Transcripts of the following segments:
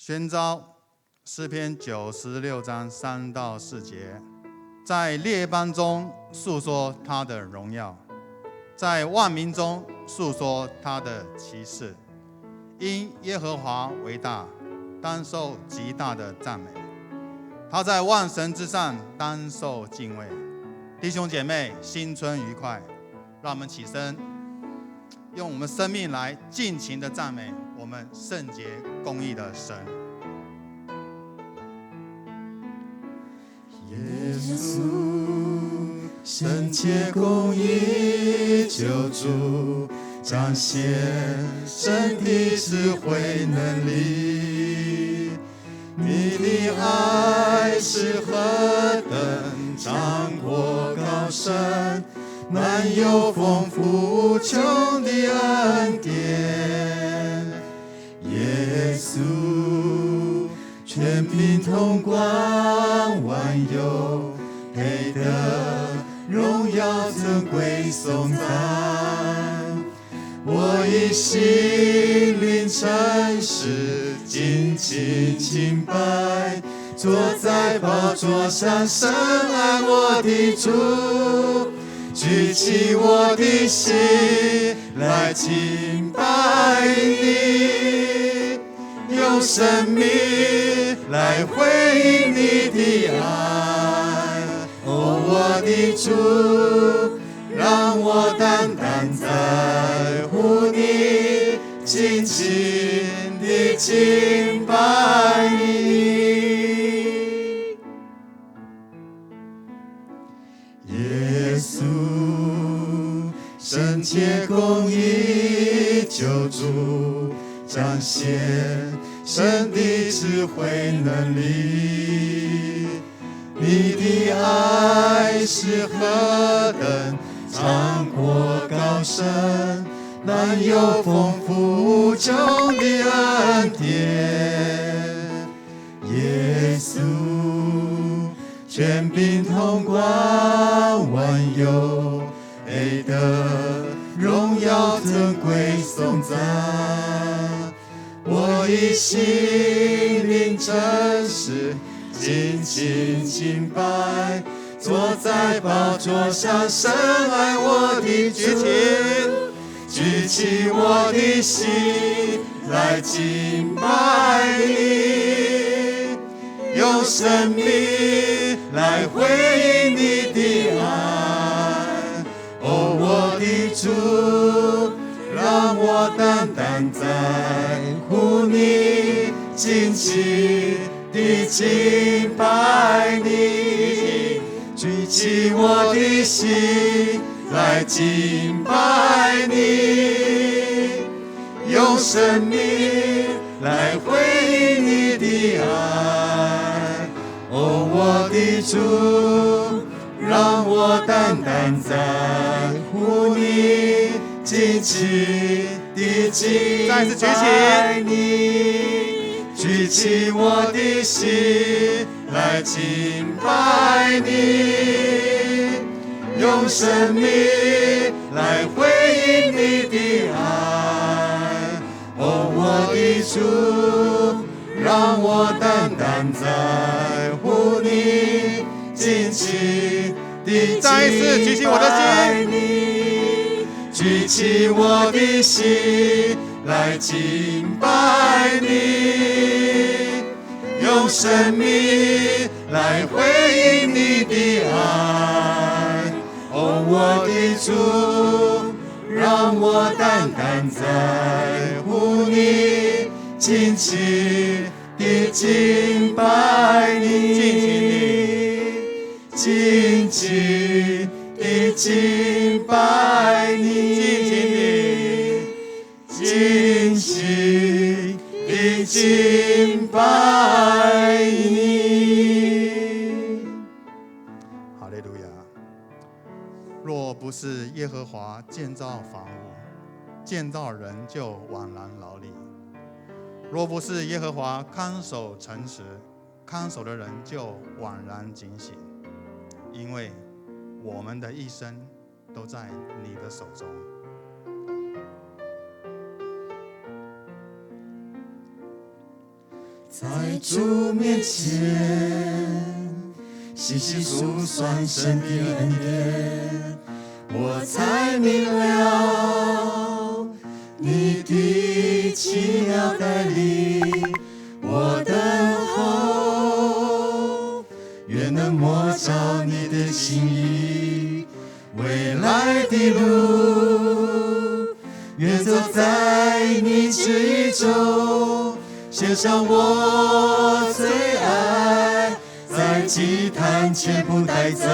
宣召詩篇96章3到4節，在列邦中述說他的榮耀，在萬民中述說他的奇事。因耶和華為大，當受極大的讚美。他在萬神之上，當受敬畏。弟兄姐妹，新春愉快！讓我們起身，用我們生命來盡情的讚美我們聖潔公義的神。耶穌，聖潔公義救主，彰顯神的智慧能力。你的愛是何等長闊高深，滿有豐富無窮的恩典。耶穌，權柄統管萬有，配得榮耀尊貴頌讚。我以心靈誠實，盡情敬拜，坐在寶座上深愛我的主，舉起我的心來敬拜你，用生命來回應你的愛。哦，我的主，讓我單單在乎你，盡情的敬拜你。耶穌，聖潔公義救主，彰顯神的智慧能力。你的愛是何等長闊高深，滿有豐富無窮的恩典。耶穌，權柄統管萬有，配得榮耀尊貴頌讚。我以心靈誠實，盡情敬拜，坐在寶座上深愛我的主，舉起我的心來敬拜你，用生命來回應你的愛。哦，我的主，讓我單單在乎你，盡情的敬拜你，舉起我的心來敬拜你，用生命來回應你的愛。哦，我的主，讓我單單在乎你，盡情的敬拜你，舉起我的心來敬拜你，用生命來回應你的愛。哦，我的主，讓我單單在乎你，盡情的再一次舉起我的心，舉起我的心來敬拜你，用生命來回應你的愛。哦，我的主，讓我單單在乎你，盡情的敬拜你，盡情的敬拜你，盡情的敬拜你。哈利路亞！若不是耶和華建造房屋，建造人就枉然勞力；若不是耶和華看守城池，看守的人就枉然警醒。因為我們的一生都在你的手中。在主面前，細細數算神的恩典，我才明了你的奇妙帶領。我等候，願能摸著你的心意，未來的路，願走在你旨意中，獻上我最愛，在祭壇前不帶走，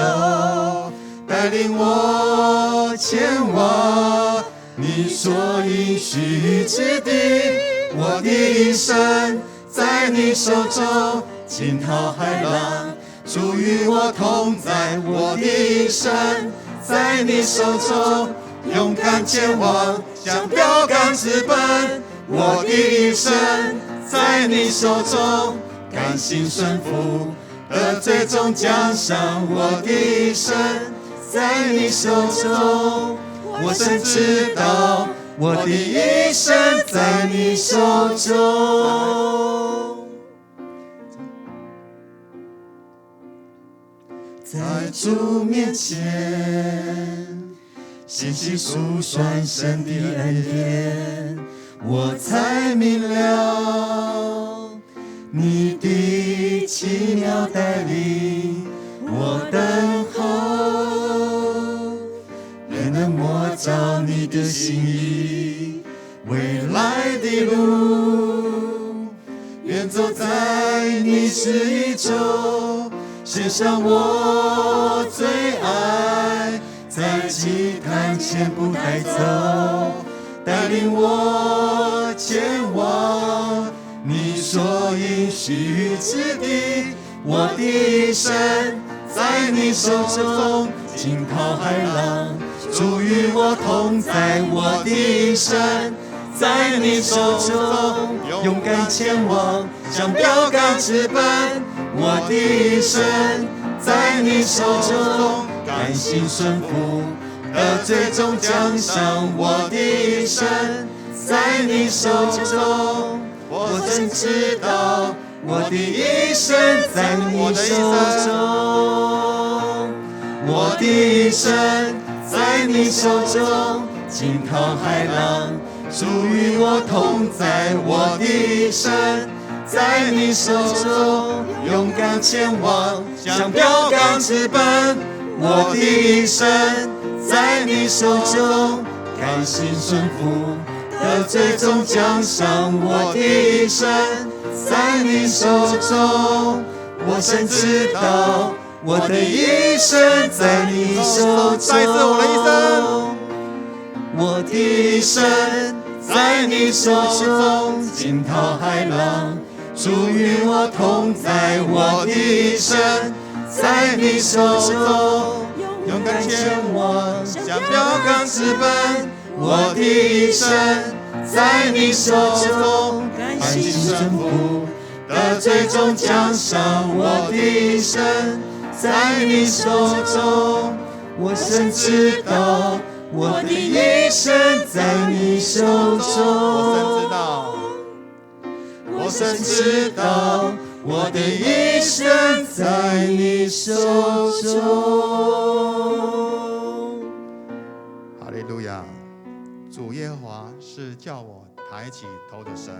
帶領我前往你所應許之地。我的一生在你手中，驚濤駭浪，主與我同在。我的一生在你手中，勇敢前往，向標杆直奔。我的一生在你手中，甘心順服，得最終獎賞。我的一生在你手中，我深知道我的一生在你手中。在主面前，細細數算神的恩典，我才明了你的奇妙帶領。我等候，願能摸著你的心意，未來的路，願走在你旨意中，獻上我最愛，在祭壇前不帶走，帶領我前往你所應許之地。我的一生在你手中，驚濤駭浪，主與我同在。我的一生在你手中，勇敢前往，向標杆直奔。我的一生在你手中，甘心順服，得最終獎賞。我的一生在你手中，我真知道我的一生在你手中。我的一生在你手中，驚濤駭浪，主與我同在。我的一生在你手中，勇敢前往，向標杆直奔。我的一生在你手中，甘心順服，得最終獎賞。我的一生在你手中，我深知道我的一生在你手中。再次，我的一生，我的一生在你手中，驚濤駭浪，主與我同在。我的一生在你手中，勇敢前往，向標杆直奔。我的一生在你手中，甘心順服，得最終獎賞。我的一生在你手中，我深知道我的一生在你手中。我深知道，我深知道我的一生在你手中。哈利路亞！主耶和華是叫我抬起頭的神。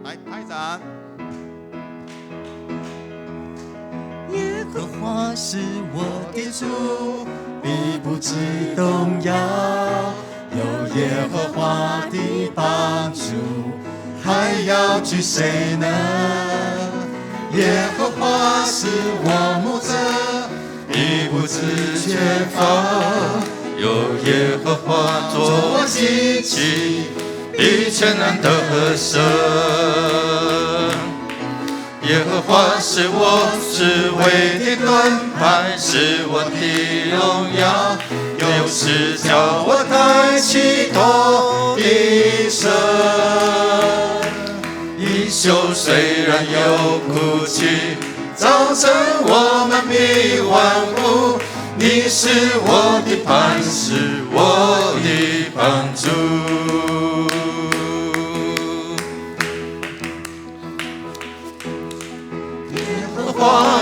來，拍掌。耶和華是我的主，必不致動搖。有耶和華的幫助，還要懼誰呢？耶和華是我牧者，必不致缺乏。有耶和華作我旌旗，比全能得勝。耶和華是我智慧的盾牌，是我的榮耀，又是叫我抬起頭的神。一宿雖然有哭泣，早晨我們必歡呼。你是我的磐石，我的幫助。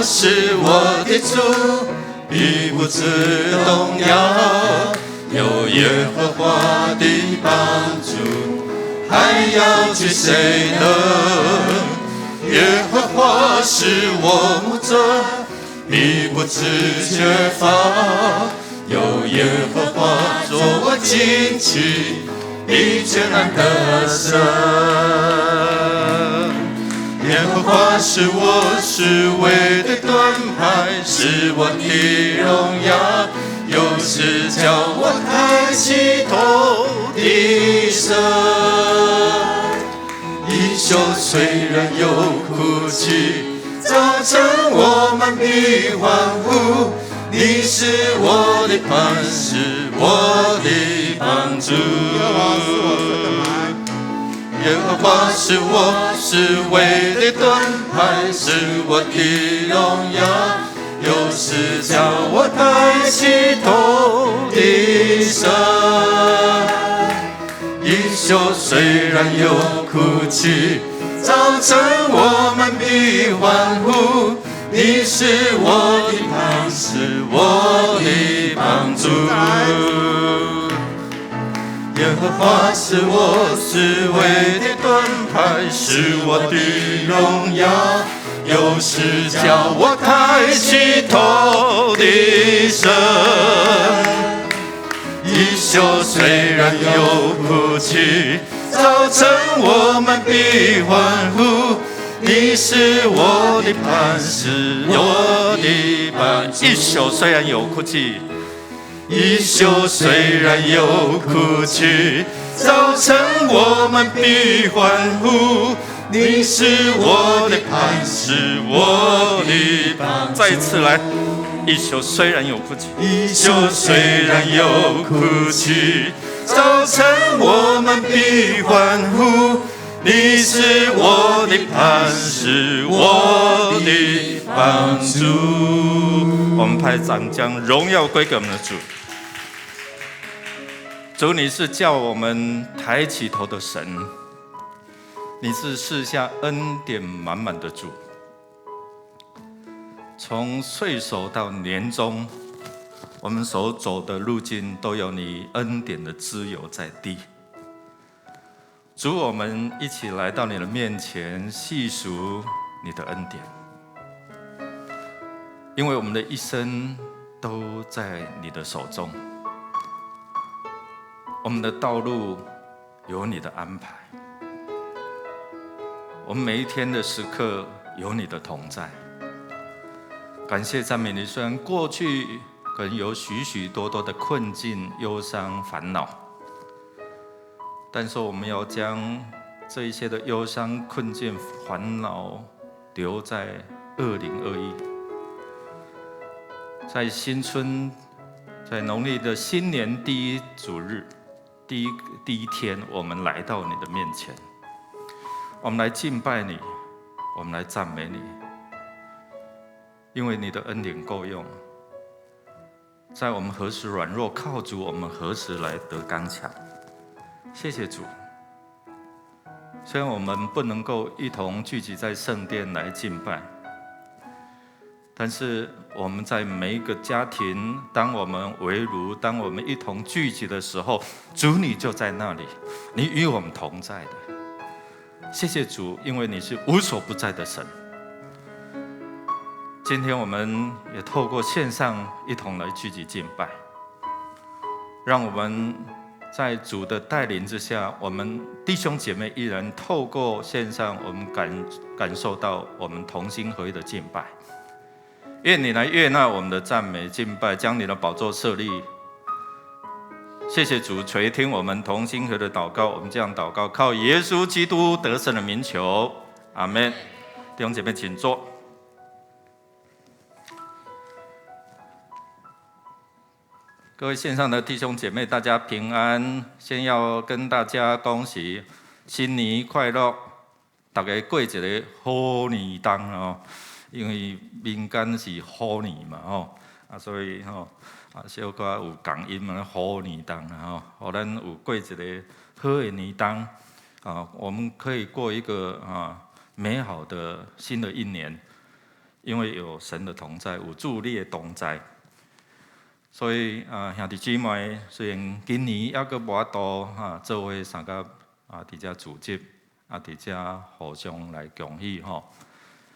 是我的主，必不致動搖。有耶和華的幫助，還要懼誰呢？耶和華是我牧者，必不致缺乏。有耶和華作我旌旗，必全然得勝。耶和華是我四圍的盾牌，是我的榮耀，又是叫我抬起頭的神。一宿雖然有哭泣，早晨我們必歡呼。你是我的磐石，我的幫助。耶和華是我四圍的盾牌，是我的榮耀，又是叫我抬起頭的神。一宿雖然有哭泣，早晨我們必歡呼。你是我的磐石，我的幫助。耶和華是我四圍的盾牌，是我的榮耀，又是叫我抬起頭的神。一宿雖然有哭泣，早晨我們必歡呼。你是我的磐石，我的磐。一宿雖然有哭泣，一宿雖然有哭泣，早晨我們必歡呼。你是我的磐石，我的磐。再一次來，一宿雖然有哭泣，一宿雖然有哭泣，早晨我們必歡呼。你是我的磐石，我的幫助。我們拍掌，將榮耀歸給我們的主。主，你是叫我們抬起頭的神，你是賜下恩典滿滿的主。從歲首到年終，我們所走的路徑都有你恩典的滋油在滴。主，我們一起來到你的面前，細數你的恩典，因為我們的一生都在你的手中，我們的道路有你的安排，我們每一天的時刻有你的同在。感謝讚美你，雖然過去可能有許許多多的困境、憂傷、煩惱。但是我們要將這一些的憂傷、困境、煩惱留在2021，在新春，在農曆的新年第一主日，第一天，我們來到你的面前，我們來敬拜你，我們來讚美你，因為你的恩典夠用，在我們何時軟弱靠主，我們何時來得剛強。謝謝主。雖然我們不能夠一同聚集在聖殿來敬拜，但是我們在每一個家庭，當我們圍爐，當我們一同聚集的時候，主你就在那裡，你與我們同在的。謝謝主，因為你是無所不在的神。今天我們也透過線上一同來聚集敬拜，讓我們在主的帶領之下，我們弟兄姐妹依然透過線上，我們感受到我們同心合意的敬拜。願你來悅納我們的讚美敬拜，將你的寶座設立。謝謝主垂聽我們同心合意的禱告，我們這樣禱告，靠耶穌基督得勝的名求，阿門。弟兄姐妹，請坐。各位線上的弟兄姐妹，大家平安。先要跟大家恭喜新年快樂，大家過一个虎年冬哦。因為民間是虎年嘛吼，啊所以吼啊小可有仝音嘛，虎年冬啊吼，予咱有過一个好的年冬啊，我們可以過一個啊美好的新的一年。因為有神的同在，有主你的同在，所以啊，兄弟姊妹，雖然今年猶閣無法度哈做伙相佮啊，佇遮聚集啊，佇遮互相來恭喜吼。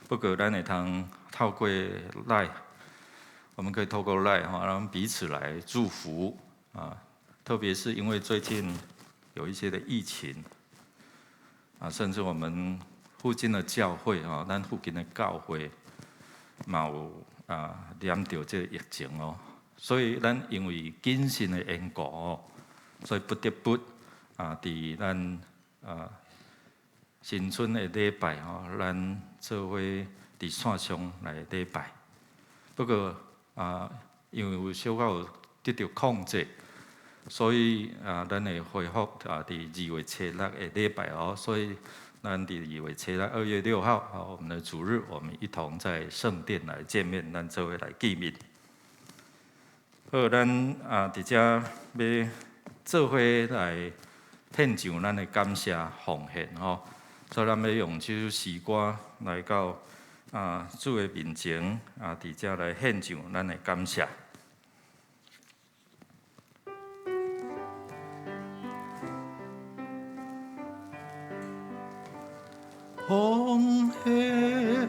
不過咱會通透過 LINE，我們可以透過 LINE 哈，讓彼此來祝福啊。特別是因為最近有一些的疫情啊，甚至我們附近的教會哈，咱附近的教會嘛有啊染著這個疫情哦，所以咱因為謹慎的緣故哦，所以不得不啊，佇咱啊新春的禮拜吼，咱做伙佇線上來禮拜。不過啊，因為有小可有得著控制，所以啊，咱會恢復啊，佇2月初6的禮拜哦，所以咱佇2月初6，2月6號，好，我們的主日，我們一同在聖殿來見面，咱做伙來見面。好，咱啊，佇遮欲做伙來獻上咱的感謝奉獻吼，所以咱欲用這首詩歌來到啊主的面前啊，佇遮來獻上咱的感謝。奉獻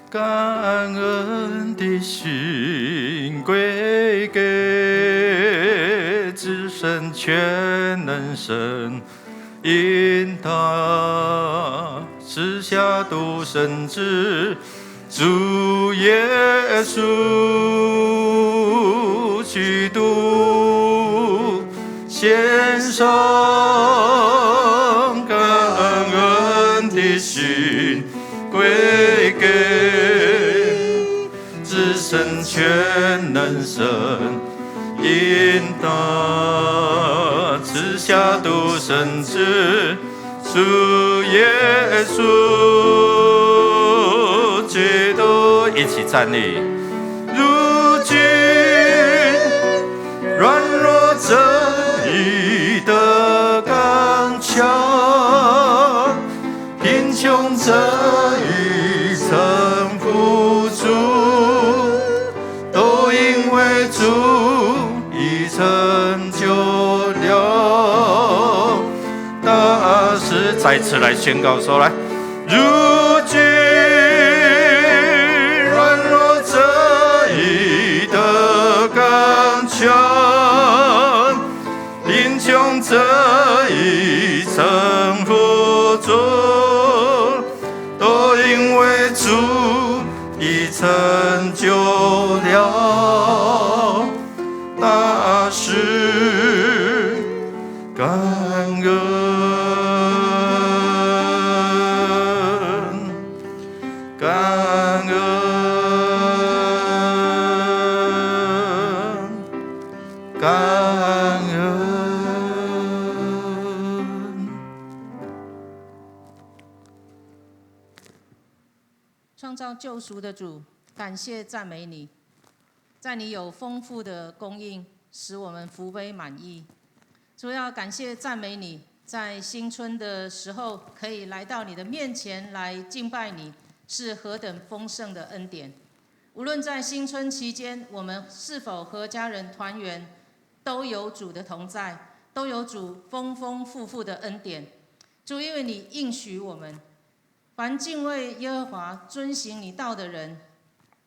感恩的心歸給至聖全能神，因他賜下獨生子主耶穌基督，獻上感恩的心歸給至聖全能神，因他賜下獨生子主耶穌基督，一起站立。如今軟弱者已得剛強，貧窮者已成富足，都因為主已成就了大事。再次來宣告說來，如今軟弱者已得剛強，貧窮者已成富足，都因為主已成就了大事。感恩，感恩，感恩。創造救贖的主，感謝讚美你，在你有豐富的供應，使我們福杯滿溢。主要感謝讚美你，在新春的時候可以來到你的面前來敬拜你，是何等豐盛的恩典。無論在新春期間，我們是否和家人團圓，都有主的同在，都有主豐豐富富的恩典。主，因為你應許我們，凡敬畏耶和華、遵行你道的人，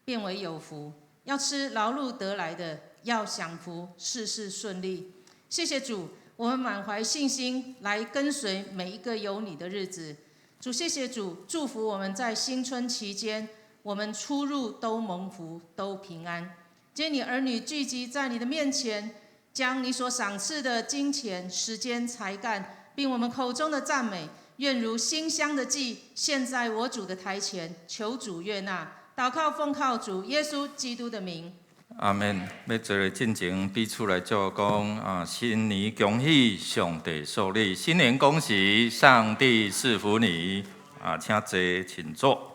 便為有福。要吃勞碌得來的，要享福，事事順利。謝謝主，我們滿懷信心來跟隨每一個有你的日子。主，謝謝主，祝福我們在新春期間，我們出入都蒙福，都平安。今天你兒女聚集在你的面前，將你所賞賜的金錢、時間、才幹，並我們口中的讚美，願如馨香的祭獻在我主的台前，求主悅納。禱告奉靠主耶穌基督的名。阿們，欲做咧進前彼此來祝講啊，新年恭喜，上帝賜你，新年恭喜，上帝賜福你啊，請坐，請坐。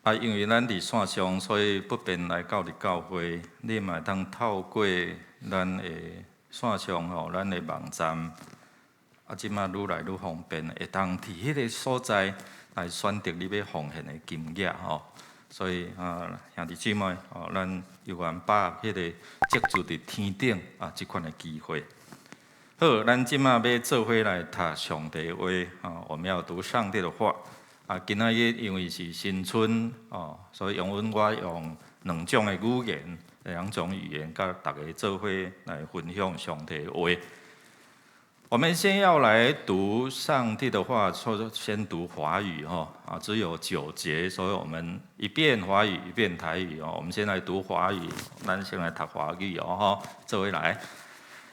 啊，因為咱佇線上，所以不便來到佇教會，你嘛會當透過咱的線上吼，咱的網站啊，這馬愈來愈方便，會當佇彼个所在來選擇你欲奉獻的金額吼。所以啊，兄弟姊妹，哦，咱有緣把握彼个積聚佇天頂啊，這款的機會。好，咱這馬欲做伙來讀上帝話啊，我們要讀上帝的話。啊，今仔日因為是新春哦，所以容許我用兩種的語言，兩種語言，佮大家做伙來分享上帝的話。我們先要來讀上帝的話，說先讀華語哈，啊，只有九節，所以我們一遍華語一遍台語哦。我們先來讀華語，咱先來讀華語哦，哈，這位來。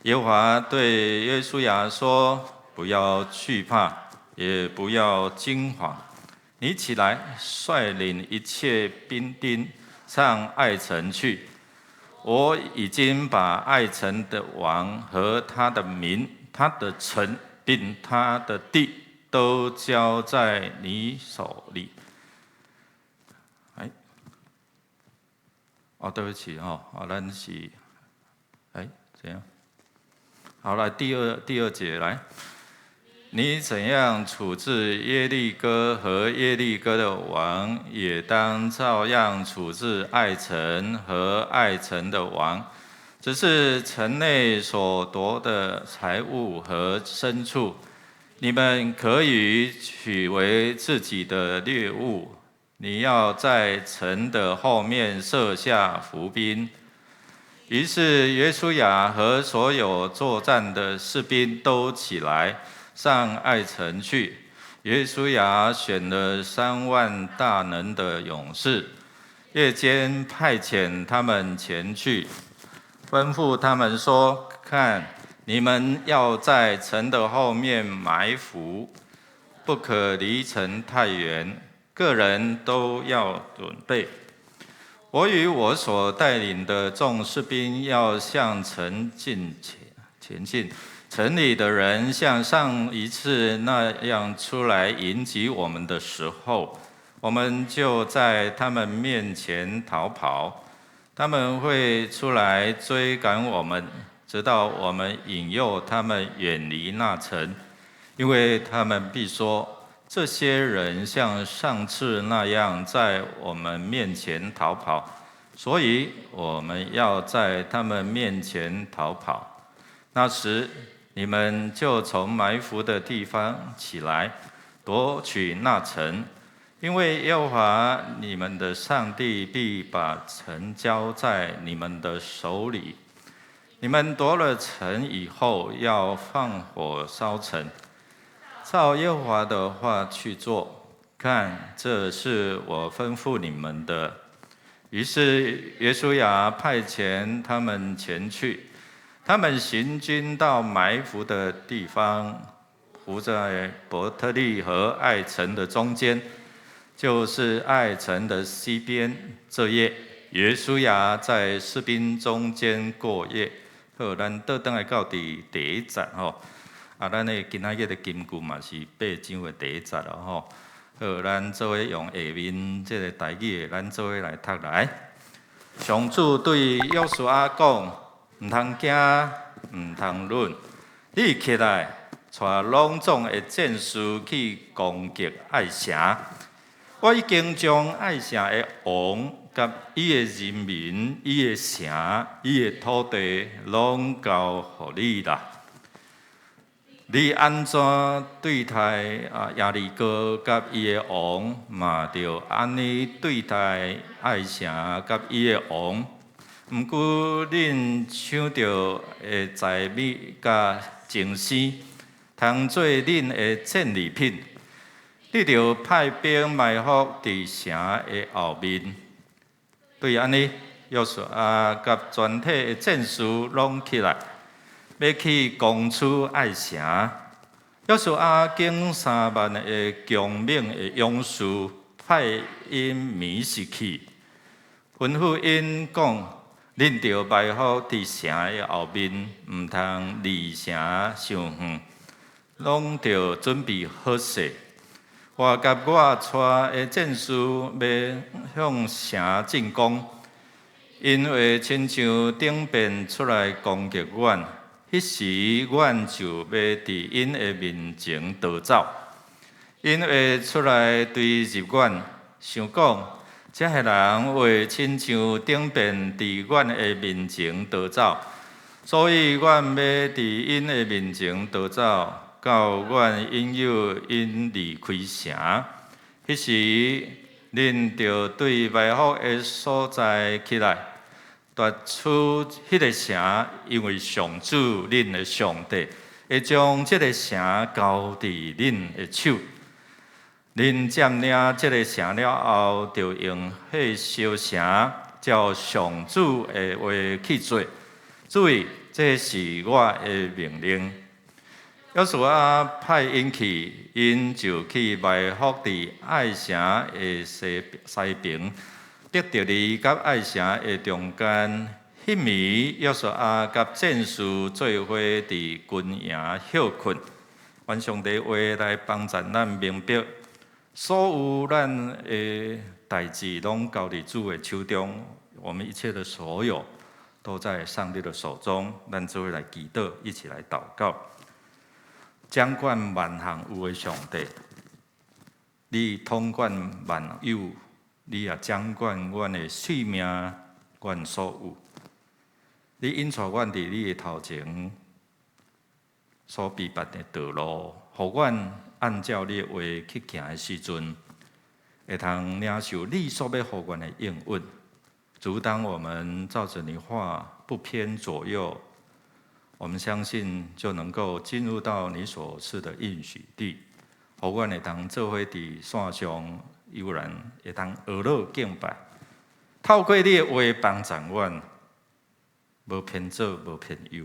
耶和華對約書亞說：“不要懼怕，也不要驚惶，你起來，率領一切兵丁上艾城去。我已經把艾城的王和他的民、他的城並他的地都交在你手裡。”哎，哦，對不起哈，啊，咱是，哎，怎樣？好，來第二節來，你怎樣處置耶利哥和耶利哥的王，也當照樣處置艾城和艾城的王。只是城內所奪的財物和牲畜，你們可以取為自己的掠物。你要在城的後面設下伏兵。於是約書亞和所有作戰的士兵都起來，上艾城去。約書亞選了3萬大能的勇士，夜間派遣他們前去，吩咐他們說：“看，你們要在城的後面埋伏，不可離城太遠，各人都要準備。我與我所帶領的眾士兵要向城前進。城裡的人像上一次那樣出來迎擊我們的時候，我們就在他們面前逃跑。他們會出來追趕我們，直到我們引誘他們遠離那城，因為他們必說：這些人像上次那樣在我們面前逃跑，所以我們要在他們面前逃跑。那時，你們就從埋伏的地方起來，奪取那城，因為耶和華你們的上帝必把城交在你們的手裡。你們奪了城以後，要放火燒城。照耶和華的話去做，看，這是我吩咐你們的。於是約書亞派遣他們前去，他們行軍到埋伏的地方，伏在伯特利和艾城的中間，就是艾城的西邊。這夜，約書亞在士兵中間過夜。好，咱倒轉來到佇第一節吼。啊，咱的今仔日的金句嘛是八章的第一節咯吼。好，咱做伙用下面這个台語的，咱做伙來讀來。上主對約書亞講：毋通驚，毋通慄，你起來，帶攏總的戰士去攻擊艾城。我已經將艾城的王佮伊的人民、伊的城、伊的土地，攏交予你啦。你按怎對待啊耶利哥佮伊的王，嘛著按呢對待艾城佮伊的王。毋過恁搶著的財物佮精牲，通做恁的戰利品。你著派兵埋伏佇城的後面。對按呢，約書亞佮全體的戰士攏起來，欲去攻取艾城。約書亞揀3萬个強猛的勇士，派𪜶暝時去，吩咐𪜶講：恁著埋伏佇城的後面，毋通離城傷遠，攏著準備好勢。我佮我帶的戰士欲向城進攻，𪜶會親像頂遍出來攻擊阮。彼時阮就欲佇𪜶的面前逃走。𪜶會出來追入阮，想講，這个人話親像頂遍佇阮的面前逃走，所以阮欲佇𪜶的面前逃走，到阮引誘𪜶離開城。彼時，恁著對埋伏的所在起來，奪取彼个城，因為上主恁的上帝會將這个城交佇恁的手。恁佔領這个城了後，著用火燒城，照上主的話去做。注意，這是我的命令。約書亞派𪜶去，𪜶就去埋伏佇愛城的西爿，伯特利佮愛城的中間。彼暝，約書亞佮戰士做伙佇軍營歇睏。願上帝話來幫助咱明白，所有咱的代誌攏交佇主的手中，我們一切的所有都在上帝的手中。咱做伙來祈禱，一起來禱告。掌管萬項有的上帝，你統管萬有，你也掌管阮的性命，阮所有。你引帶阮佇你的頭前所備辦的道路，予阮按照你的話去行的時陣，會通領受你所欲予阮的應允。主，當我們照著你話不偏左右，我們相信就能夠進入到你所賜的應許地，予阮會當做伙佇線上悠然會當學樂敬拜，透過你的話幫助阮，無偏左，無偏右。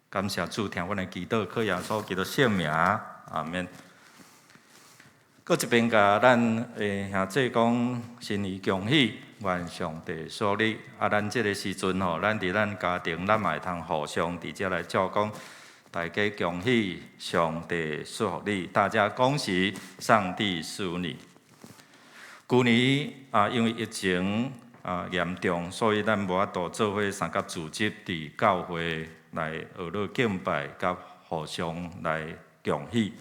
感謝主聽阮的祈禱，靠耶穌基督聖名，阿們。閣一遍共咱的兄姊講新年恭喜，願上帝賜福你。啊，咱這个時陣吼，咱佇咱家庭，咱嘛會通互相佇遮來祝講，大家恭喜，上帝賜福你，大家恭喜，上帝賜福你。舊年啊，因為疫情啊嚴重，所以咱無法度做伙三佮組織佇教會來學樂敬拜，佮互相來恭喜。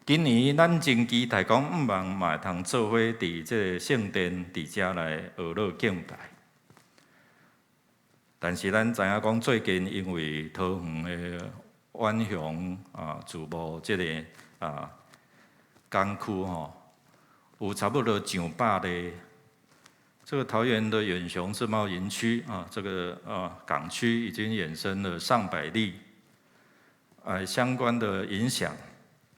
今年咱真期待講，向望嘛會通做伙佇這个聖殿佇遮來學樂敬拜。但是咱知影講，最近因為桃園的遠雄啊自貿這个啊港區吼，有差不多上百例。這個桃園的遠雄自貿園區啊，這個啊港區已經衍生了上百例，啊相關的影響。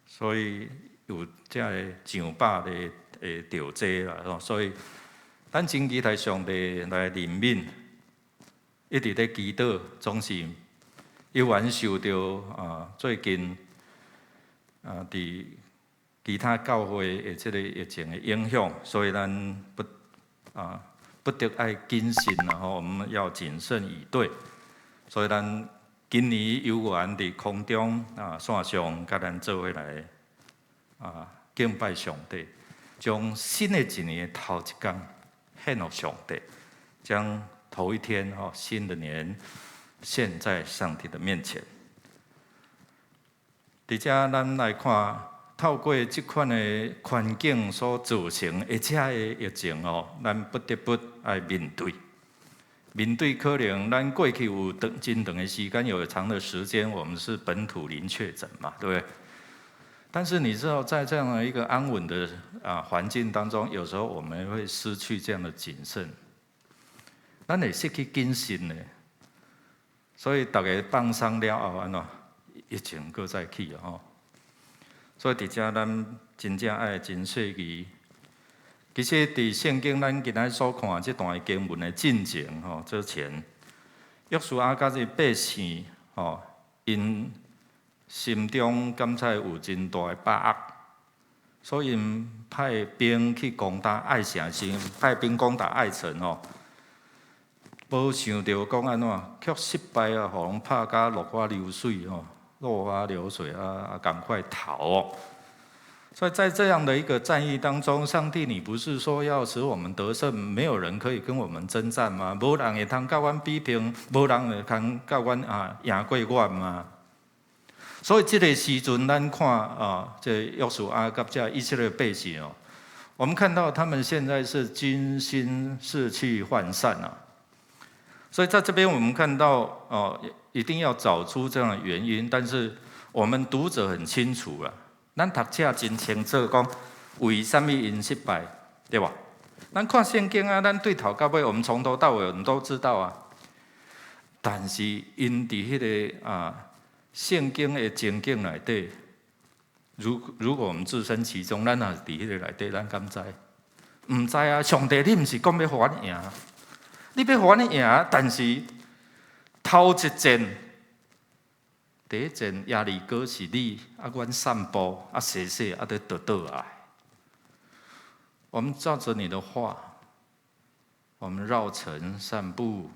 所以有這个上百例會著這啦，所以咱真期待上帝來憐憫，一直咧祈禱，總是猶原受著啊最近啊佇其他教會的這个疫情的影響，所以咱不得愛謹慎啦吼，我們要謹慎以對，所以咱今年有緣佇空中啊線上佮咱做伙來啊敬拜上帝，將新的一年頭一工獻予上帝，將頭一天吼新的年獻在上帝的面前。佇遮咱來看，透過這款的環境所造成的這个疫情哦，咱不得不愛面對。面對可能咱過去有長真長的時間，有長的時間，我們是本土零確診嘛，對不對？但是你知道，在這樣的一個安穩的啊環境當中，有時候我們會失去這樣的謹慎，咱會失去謹慎的。所以逐家放鬆了後，按怎疫情閣再起吼。所以佇遮咱真正愛真細膩。其實佇聖經咱今仔所看這段經文的進前吼，之前，約書亞佮這百姓吼，𪜶心中感覺有真大的把握，所以𪜶派兵去攻打艾城時，派兵攻打艾城吼，無想著講按怎，卻失敗啊，予人拍甲落花流水吼，落花流水啊啊，趕快逃哦！所以在這樣的一個戰役當中，上帝，你不是說要使我們得勝，沒有人可以跟我們爭戰嗎？無人會通佮阮比拼，無人會通佮阮啊贏過阮嗎？所以這個時陣，咱看啊，這約書亞佮這以色列百姓哦，我們看到他們現在是軍心士氣渙散啊。所以在這邊我們看到哦，一定要找出這樣的原因，但是我們讀者很清楚了。咱讀冊真清楚，講為啥物𪜶失敗，對無？咱看聖經啊，咱對頭到尾，我們從頭到尾我們都知道啊。但是𪜶佇彼个啊聖經的情景內底，如果我們置身其中，咱若是佇彼个內底，咱敢知？毋知啊！上帝，你毋是講欲予阮贏？你欲予阮贏，但是頭一戰。第一戰耶利哥是你啊，阮散步啊，踅踅啊，就倒倒來。我們照着你的話，我們繞城散步，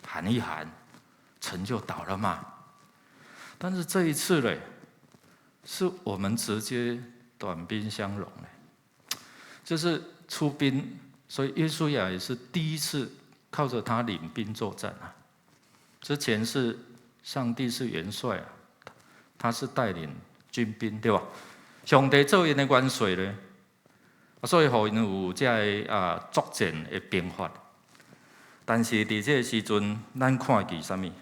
喊一喊，城就倒了嘛。但是這一次嘞，是我們直接短兵相迎嘞，就是出兵，所以約書亞也是第一次靠着他領兵作戰啊。之前是。上帝是元帥啊，他是帶領軍兵，對吧？上帝做𪜶的元帥咧，所以予𪜶有這个啊作戰的兵法。但是佇這个時陣，咱看見啥物？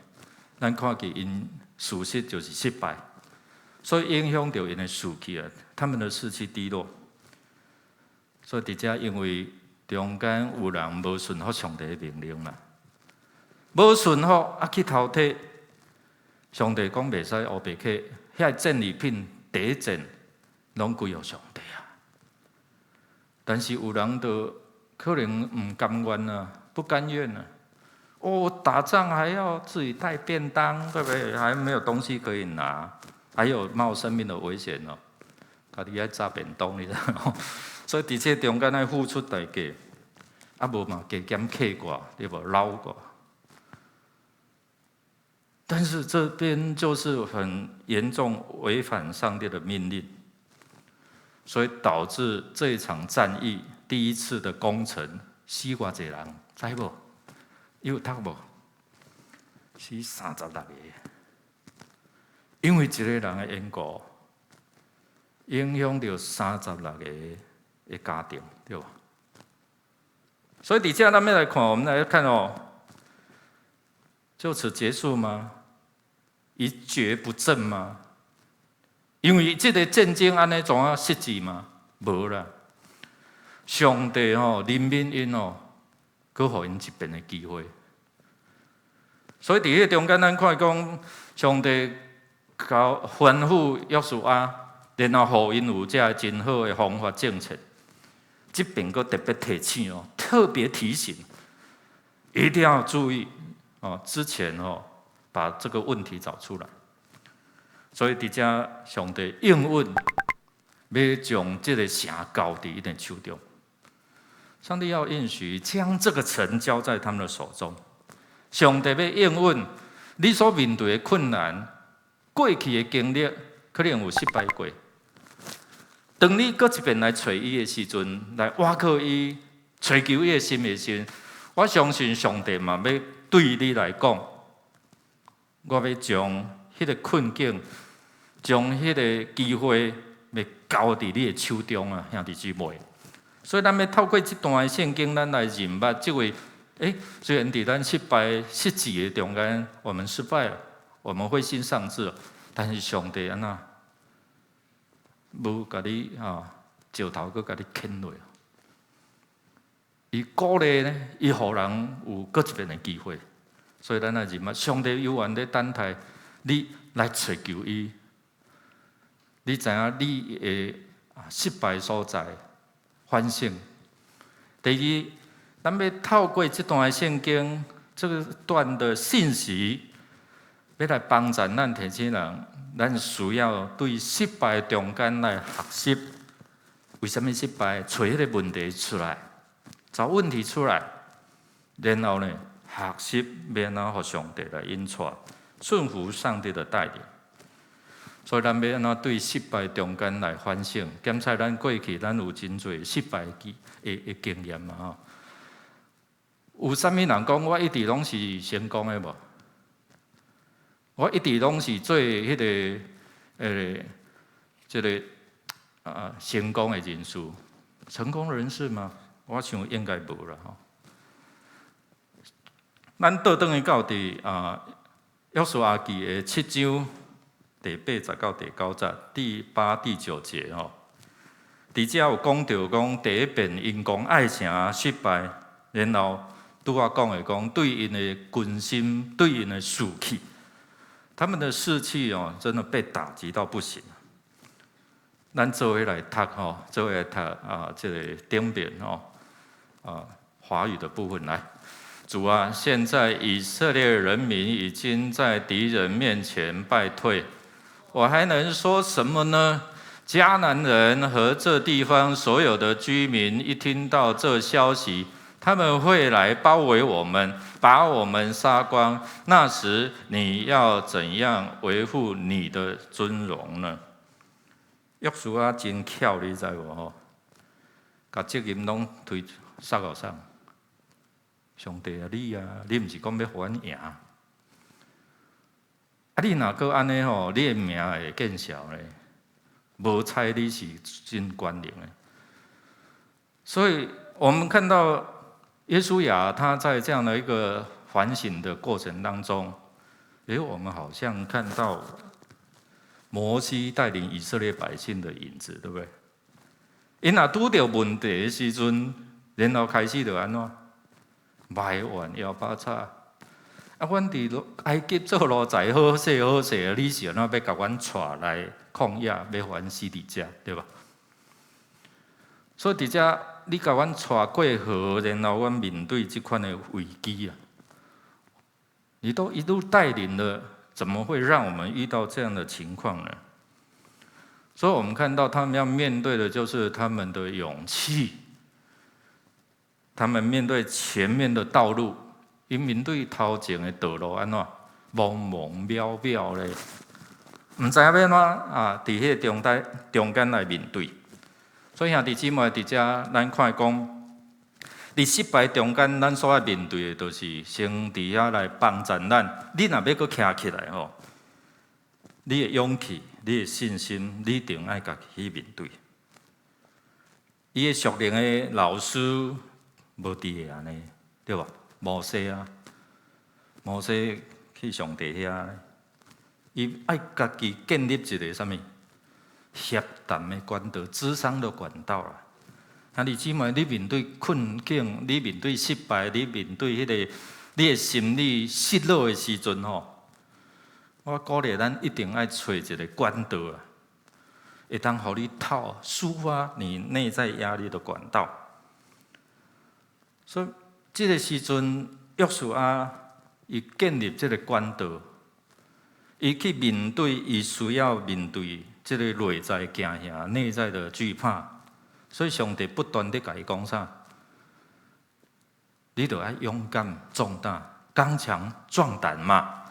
咱看見𪜶事實就是失敗，所以影響著𪜶的士氣啊，他們的士氣低落。所以佇遮因為中間有人無順服上帝的命令啦，無順服啊去偷提。上帝講袂使烏白揢，遐戰利品第一戰攏歸予上帝啊。但是有人就可能毋甘願啊，不甘願啊。哦，打仗還要自己帶便當，對不對？還沒有東西可以拿，還有冒生命的危險哦。家己愛紮便當，你知道？所以佇這中間愛付出代價，啊無嘛加減客掛，對無？撈過。但是這邊就是很嚴重違反上帝的命令，所以導致這一場戰役第一次的攻城死偌濟人，知無？有讀無？死36個，因為一個人的緣故，影響著36個的家庭，對無？所以佇這咱欲來看，我們來看哦，就此結束嗎？一蹶不振嗎？因為這個戰爭按呢怎啊設計嗎？無啦。上帝吼憐憫𪜶哦，閣予𪜶一遍的機會。所以佇彼個中間，咱看講上帝交吩咐約書亞，然後予𪜶有這個真好的方法政策。這邊閣特別提醒哦，特別提醒，一定要注意哦。之前哦，把這個問題找出來。所以佇遮上帝應允，欲將這個城交佇𪜶的手中。上帝要應許將這個城交在他們的手中。上帝欲應允你所面對的困難，過去的經歷可能有失敗過。當你閣一遍來揣伊的時陣，來倚靠伊，揣求伊的心的時陣，我相信上帝嘛欲對你來講，我欲將彼個困境，將彼個機會，欲交佇你的手中啊，兄弟姊妹。所以，咱欲透過這段聖經，咱來認捌這位。雖然佇咱失敗失志的中間，我們失敗了，我們灰心喪志，但是上帝按怎無共你啊，石頭閣共你啃落。伊鼓勵呢，伊予人有閣一遍的機會。所以咱來認捌，上帝猶原咧等待你來揣求伊。你知影你的失敗所在，反省。第二，咱欲透過這段聖經，這個段的信息，欲來幫助咱提醒人，咱需要對失敗中間來學習，為啥物失敗？揣彼個問題出來，找問題出來，然後呢，學習欲按怎予上帝來引帶，順服上帝的帶領。所以咱欲按怎對失敗中間來反省，檢查咱過去咱有真濟失敗的經驗嘛吼。有啥物人講我一直攏是成功的無？我一直攏是做彼个這个成功的人士，成功人士嗎？我想應該無啦吼。咱倒轉去到佇約書亞記的七章第八節到第九節，第八、第九節吼。佇遮有講著講第一遍𪜶攻艾城失敗，然後拄仔講的講對𪜶的軍心、對𪜶的士氣，他們的士氣哦，真的被打擊到不行。咱做伙來讀吼，做伙來讀啊，這個頂面吼啊，華語的部分來。主啊，現在以色列人民已經在敵人面前敗退，我還能說什麼呢？迦南人和這地方所有的居民一聽到這消息，他們會來包圍我們，把我們殺光。那時你要怎樣維護你的尊榮呢？約書亞真巧，你知無吼？共責任攏推捒予啥？上帝啊，你啊，你毋是講欲予阮贏？啊，你若閣按呢吼，你的名會見笑咧。無彩你是真權能的。所以我們看到約書亞他在這樣的一個反省的過程當中，我們好像看到摩西帶領以色列百姓的影子，對不對？𪜶若拄著問題的時陣，然後開始就按怎埋怨搖巴叉。啊，阮佇埃及做奴才好勢好勢，你是按怎欲共阮帶來曠野，欲予阮死佇遮，對吧？所以佇遮，你共阮帶過河，然後阮面對這款的危機啊，你都一路帶領了，怎麼會讓我們遇到這樣的情況呢？所以我們看到他們要面對的就是他們的勇氣，他們面對前面的道路，𪜶面對頭前的道路按怎茫茫渺渺咧，毋知影欲按怎啊？佇彼个中間來面對。所以兄弟姊妹佇遮，咱看講，佇失敗中間，咱所愛面對的，就是先佇遐來幫助咱。你若欲閣徛起來吼，你的勇氣、你的信心，你一定愛家己去面對。伊的屬靈的老師無佇會按呢，對無？摩西啊，摩西去上帝遐，伊愛家己建立一個啥物協談的管道、諮商的管道啦。兄弟姊妹，你面對困境，你面對失敗，你面對彼個你的心理失落的時陣吼，我鼓勵咱一定愛揣一個管道啊，會當予你透抒發你內在壓力的管道。所以這個時陣，約書亞伊建立這個管道，伊去面對伊需要面對這個內在驚嚇、內在的懼怕。所以上帝不斷地共伊講啥？你著愛勇敢、壯膽、剛強、壯膽嘛！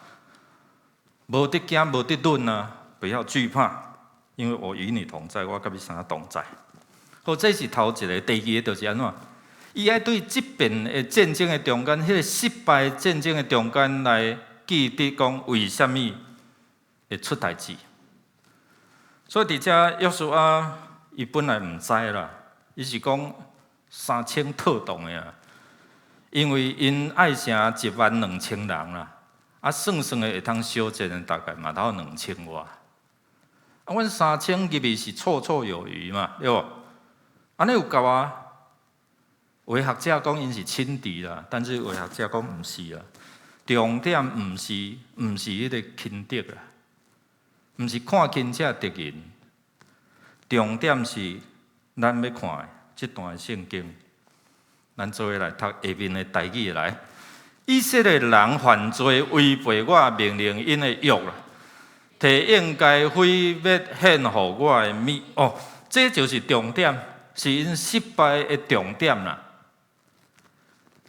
無得驚，無得慄啊！不要懼怕，因為我與你同在，我佮你相同在。好，這是頭一個，第二個就是按怎？伊愛對這遍的戰爭的中間，彼個失敗戰爭的中間來記得講為啥物會出代誌。所以佇遮約書亞，伊本來毋知啦，伊是講3000妥當的啊，因為𪜶艾城12000人啦，啊算算的會通相戰的大概嘛頭2000外，啊阮3000入去是綽綽有餘嘛，對無？按呢有夠啊？有的學者講𪜶是輕敵啦，但是有的學者講毋是啦。重點毋是彼個輕敵啦，毋是看輕這敵人，重點是咱欲看的這段聖經，咱做伙來讀下面的台語來。以色列人犯罪違背我命令，𪜶的約啦，提應該毀滅獻予我的物哦，這就是重點，是𪜶失敗的重點啦。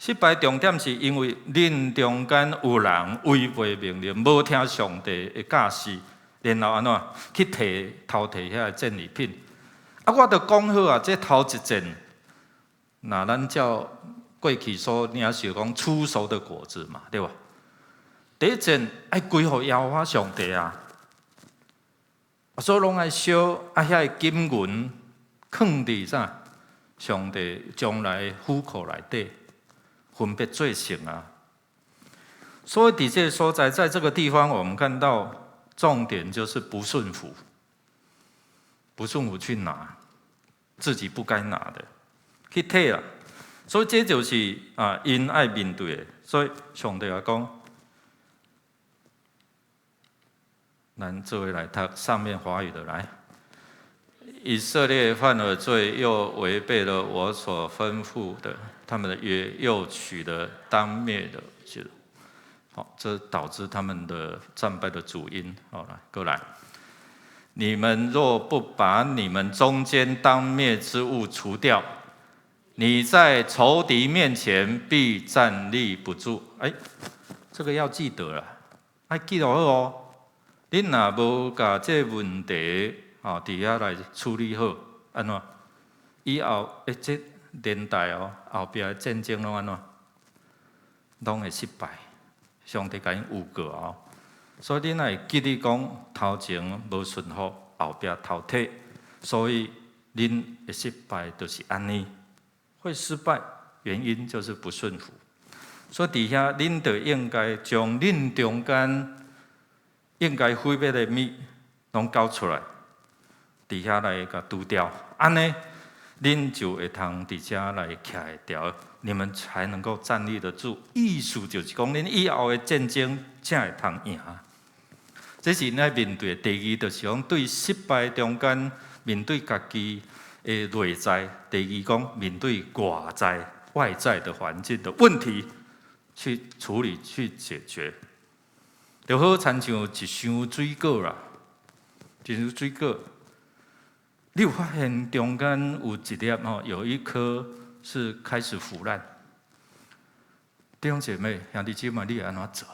失敗重點是因為恁中間有人違背命令，無聽上帝的教示，然後按怎去提偷提遐个戰利品？啊，我著講好啊，這頭一戰，若咱照過去所領受講初熟的果子嘛，對無？第一戰愛歸予耶和華上帝啊，所以攏愛燒啊，遐个金銀囥佇啥？上帝將來府庫內底分別做聖啊。所以佇這個所在，在這個地方，我們看到重點就是不順服，不順服去拿自己不該拿的，去提啦。所以這就是啊，𪜶愛面對的。所以上帝來講，咱做伙來讀上面華語的來。以色列犯了罪，又違背了我所吩咐的他們的約，又取了當滅的，就好，這導致他們的戰敗的主因。好，來，過來，你們若不把你們中間當滅之物除掉，你在仇敵面前必站立不住。哎，這個要記得啦，愛記錄好哦。你若無共這個問題，哦，佇遐來處理好，按怎？以後欸，這年代哦，後壁的戰爭攏按怎？攏會失敗。上帝共𪜶預告哦，所以恁若會記得講頭前無順服，後壁偷提，所以恁會失敗，就是按呢。會失敗，原因就是不順服。所以佇遐恁就應該將恁中間應該毀滅的物攏交出來。佇遐來共除掉，按呢，恁就會通佇遮來徛會牢，你們才能夠站立得住。意思就是講，恁以後的戰爭才會通贏。這是𪜶愛面對的。第二，就是講對失敗中間面對家己的內在；第二，講面對外在外在的環境的問題去處理、去解決。就好親像一箱水果啦，一箱水果。你有發現中間有一粒吼，有一顆是開始腐爛。弟兄姐妹、兄弟姊妹，你會按怎做？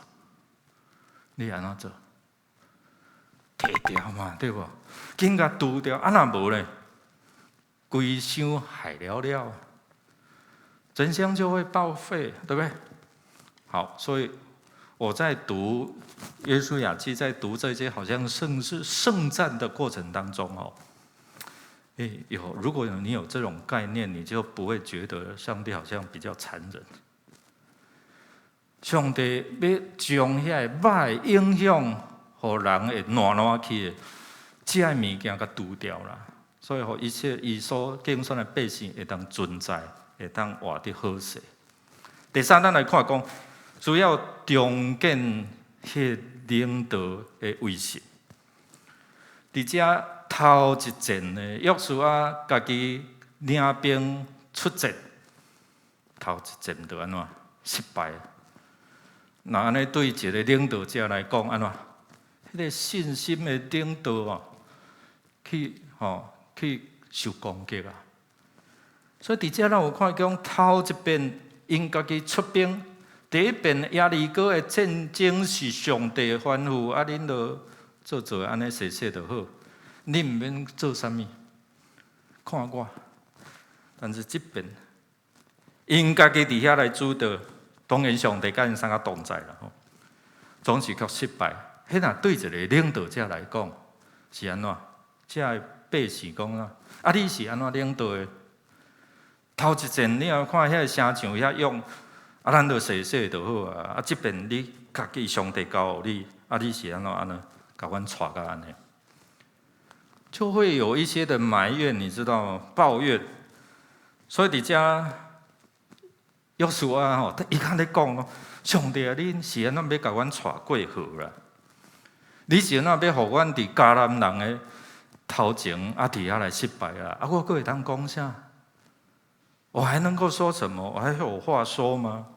你會按怎做？提掉嘛，對無？緊共除掉，啊若無咧，規箱害了了，整箱就會報廢，對不對？好，所以我在讀約書亞記，在讀這些好像勝是聖戰的過程當中哦。欸，有，如果你有這種概念，你就不會覺得上帝好像比較殘忍。上帝欲將遐個歹影響，予人會爛爛去的，這个物件共除掉啦。所以，予一切伊所揀選的百姓會當存在，會當活得好勢。第三，咱來看講，需要重建彼个領導的威信。佇遮頭一戰呢，約書亞家己領兵出戰，頭一戰就按怎失敗。若按呢對一个領導者來講，按怎？彼个信心的領導哦，去吼去受攻擊啊！所以佇遮咱有看講頭一遍𪜶家己出兵，第一遍耶利哥的戰爭是上帝吩咐，啊，恁著做做按呢勢勢就好，恁毋免做啥物，看我。但是這遍𪜶家己佇遐來主導，當然上帝佮𪜶三個同在啦吼，總是卻失敗。彼若對一个領導者來講是按怎？遮的百姓講啊，啊你是按怎領導的？頭一戰你若看遐个城牆遐勇，啊咱就勢勢就好啊。啊這遍你家己上帝交予你，啊你是按怎按呢？共阮帶甲按呢？就會有一些的埋怨，你知道嗎？抱怨。所以佇遮約書亞吼，伊較咧講咯，上帝啊，你是按怎欲共阮帶過河啦？你是按怎欲予阮佇迦南人的頭前啊，佇遐來失敗啊？啊，我閣會當講啥？我還能夠說什麼？我還有話說嗎？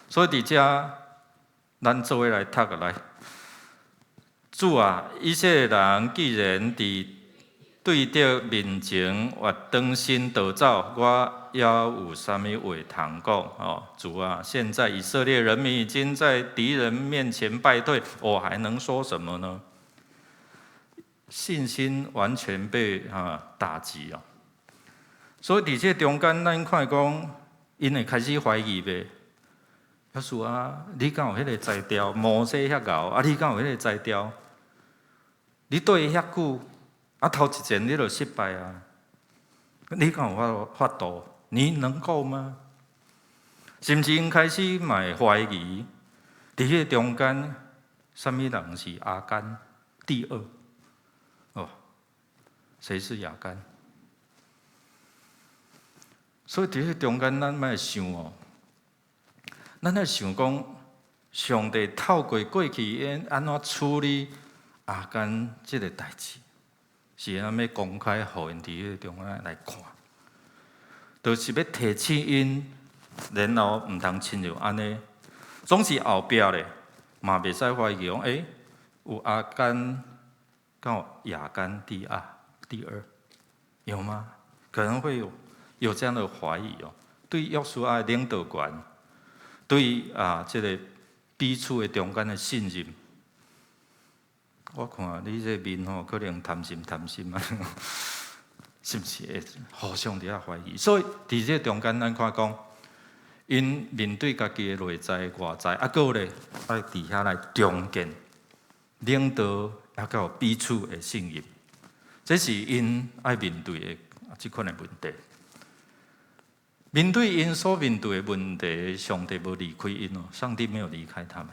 所以佇遮，咱做伙來讀來。主啊，以色列人既然佇對敵面前越轉身逃走，我猶有啥物話通講？哦，主啊，現在以色列人民已經在敵人面前敗退，我還能說什麼呢？信心完全被打擊哦。所以佇這中間，咱看講，𪜶會開始懷疑袂？約書亞，你敢有彼個才調？摩西遐𠢕，啊，你敢有彼個才調？你對伊遐久，啊，頭一戰你就失敗啊！你敢有法度？你能夠嗎？甚至𪜶開始嘛會懷疑，佇彼個中間，啥物人是亞干第二？哦，誰是亞干？所以佇彼個中間，咱愛想哦，咱愛想講，上帝透過過去𪜶按怎處理亞干這个代誌，是按欲公開予𪜶佇彼個中間來看，就是欲提醒𪜶，然後毋通親像按呢，總是後壁咧，嘛袂使懷疑講，欸，有亞干到亞干第二，有嗎？可能會有這樣的懷疑哦。對約書亞的領導權，對啊這个彼此的中間的信任，我看你這面吼，可能貪心貪心啊，是毋是會互相佇遐懷疑？所以佇這中間，咱看講，𪜶面對家己的內在外在，啊，閣咧愛佇遐來重建領導，抑閣有彼此的信任，這是𪜶愛面對的這款的問題。面對𪜶所面對的問題，上帝無離開𪜶哦，上帝沒有離開他們，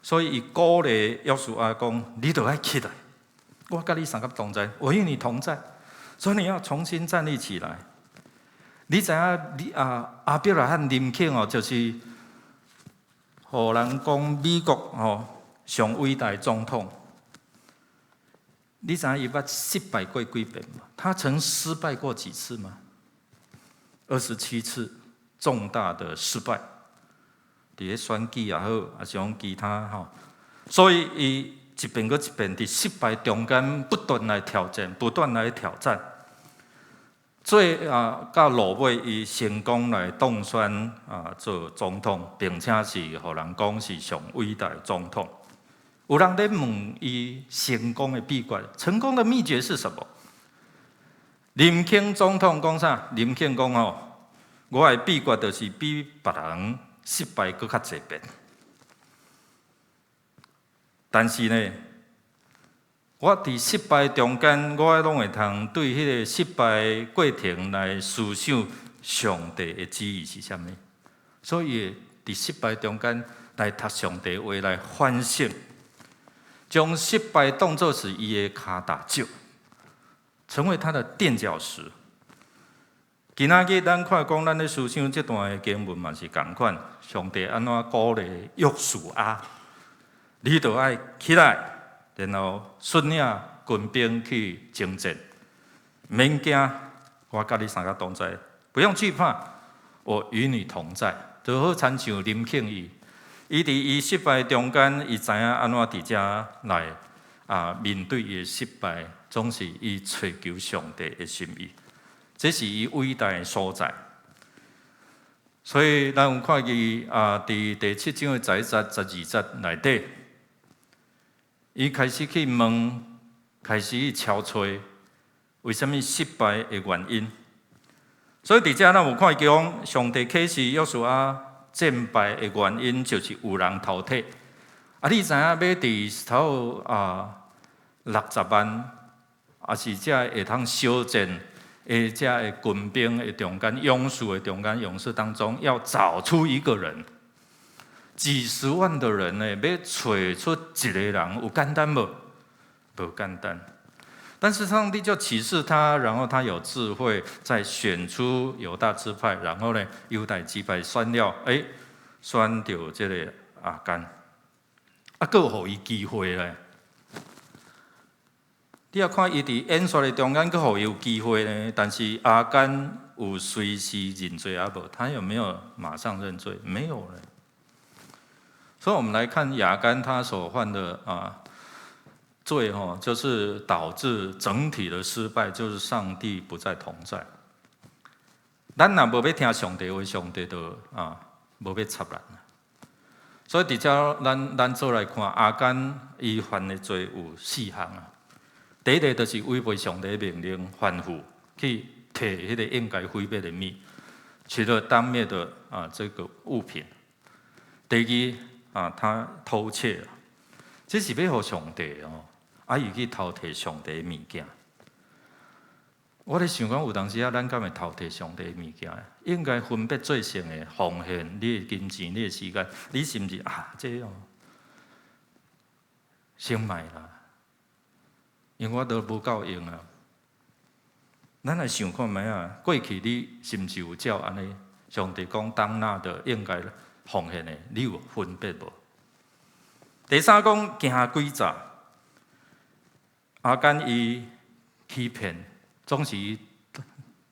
所以伊鼓勵約書亞講：你著愛起來，我佮你相佮同在，我與你同在，所以你要重新站立起來。你知影？你啊，亞伯拉罕林肯哦，就是予人講美國吼上偉大總統。你知影伊捌失敗過幾遍無？他曾失敗過幾次嗎？27次重大的失敗，佇咧選舉也好，抑是講其他吼，所以伊一遍閣一遍佇失敗中間不斷來挑戰，不斷來挑戰，最啊到落尾，伊成功來當選啊做總統，並且是予人講是上偉大的總統。有人咧問伊成功的秘訣，成功的秘訣是什麼？林肯總統講啥？林肯講吼，我的秘訣就是比別人失敗閣較濟遍。但是呢，我佇失敗中間，我攏會通對彼个失敗過程來思想上帝的旨意是啥物。所以佇失敗中間來讀上帝話來反省，將失敗當作是伊的跤踏石，成為他的墊腳石。今仔日咱看講，咱咧思想這段的經文嘛是仝款，上帝按怎鼓勵約書亞，你著愛起來，然後率領軍兵去征戰，免驚，我佮你相佮同在，不用懼怕，我與你同在。就好親像林肯伊，伊佇伊失敗中間，伊知影按怎佇遮來啊面對伊的失敗，總是伊揣求上帝的心意，這是伊偉大的所在。所以咱有看見啊，佇第七章的十一節、十二節內底，伊開始去問，開始去敲揣，為啥物失敗的原因。所以佇遮咱有看見講，上帝啟示約書亞戰敗的原因，就是有人頭退。啊，你知影欲佇頭啊60萬，抑是這會通相戰的這个軍兵的中間，勇士的中間，勇士當中，要找出一個人，幾十萬的人呢，欲揣出一個人，有簡單無？無簡單。但是上帝就啟示他，然後他有智慧，再選出猶大支派，然後呢，猶大支派選了，欸，選著這个亞干，啊，閣予伊機會咧。你也看伊佇演說的中間，閣予伊有機會呢。但是亞干有隨時認罪抑無？他有沒有馬上認罪？沒有咧。所以，我們來看亞干他所犯的啊罪吼，就是導致整體的失敗，就是上帝不再同在。咱若無欲聽上帝話，上帝就啊無欲插咱。所以，佇遮咱做來看，亞干伊犯的罪有四項啊。第一个就是違背上帝命令，吩咐去提彼个應該毀滅的物，取了當滅的啊這個物品。第二啊，他偷竊，這是欲予上帝哦，啊，伊去偷提上帝的物件。我咧想講，有當時啊，咱敢會偷提上帝的物件？應該分別做聖的奉獻，你的金錢、你的時間，你是毋是啊？這哦，先莫啦，因為我都無夠用啊。咱來想看覓啊？過去你是毋是有照按呢？上帝講當納的應該奉獻的，你有分別無？第三講行詭詐，亞干伊欺騙。總是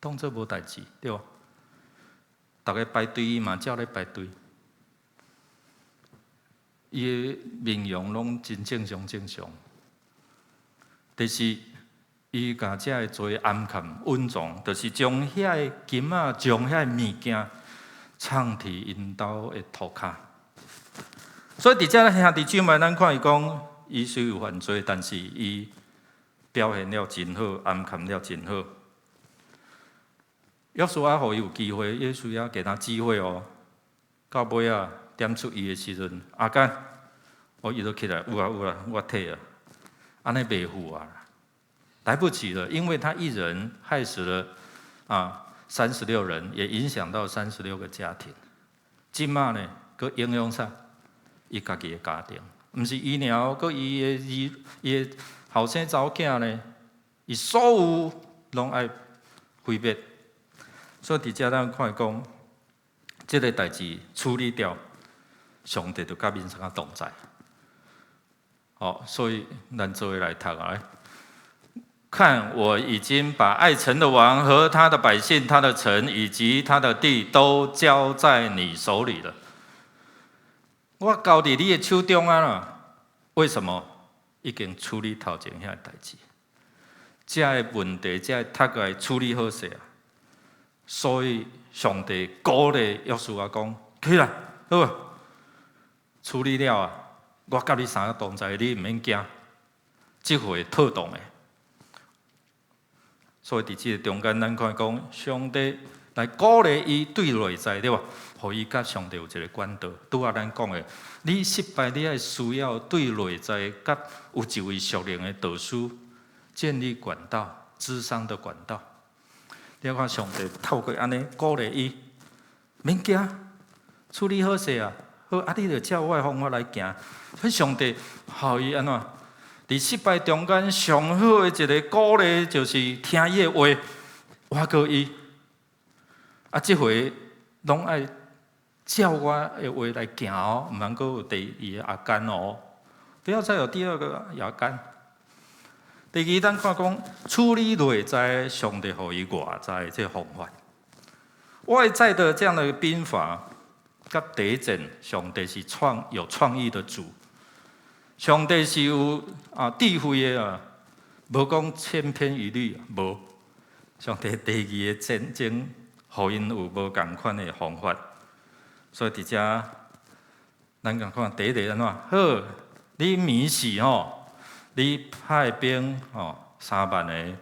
當做無代誌，對無？逐家排隊，伊嘛照咧排隊。伊的面容攏真正常正常。第四，伊共這个罪掩藏隱藏，就是將遐个金仔，將遐个物件藏佇𪜶兜的塗跤。所以佇遮兄弟姊妹，咱看伊講，伊雖有犯罪，但是伊表現了真好，掩藏了真好。約書亞予伊有機會，約書亞給他機會哦。到尾仔點出伊的時陣，亞干，哦，伊就起來，有啊有啊，我提啊，按呢袂赴啊，來不及了，因為他一人害死了啊36人，也影響到36個家庭。這馬呢，閣影響啥？伊家己的家庭，毋是伊爾，閣伊的兒，伊的後生查某囝呢，伊所有攏愛毀滅。所以佇遮咱看講，這个代誌處理掉，上帝就佮民相同在。好，所以咱做伙來讀啊。看，我已經把艾城的王和他的百姓、他的城以及他的地都交在你手裡了。我交佇你的手中啊啦。為什麼？已經處理頭前遐个代誌，這个問題，這个讀來處理好勢啊。所以上帝鼓勵約書亞講：起來，好啊，處理了啊，我佮你三个同在，你毋免驚，這回妥當的。所以佇這個中間，咱看講上帝來鼓勵伊對內在，對無？予伊佮上帝有一個管道。拄仔咱講的，你失敗，你愛需要對內在佮有一位屬靈的導師建立管道、諮商的管道。你看上帝透過按呢鼓勵伊，免驚，處理好勢啊！好，啊，你就照我的方法來行。所以上帝予伊按怎？佇失敗中間上好的一個鼓勵，就是聽伊的話，倚靠伊。啊，這回攏愛照我的話來行哦，毋通閣有第二個亞干哦，不要再有第二個亞干。第二，咱看講處理內在，上帝予伊外在這個方法。外在的這樣的兵法，佮第一戰，上帝是有創意的主。上帝是有啊智慧的啊，無講千篇一律，無。上帝第二个戰爭，予𪜶有無仝款的方法。所以佇遮，咱共看第一个按怎？好，你暝時吼，你派兵吼3萬个，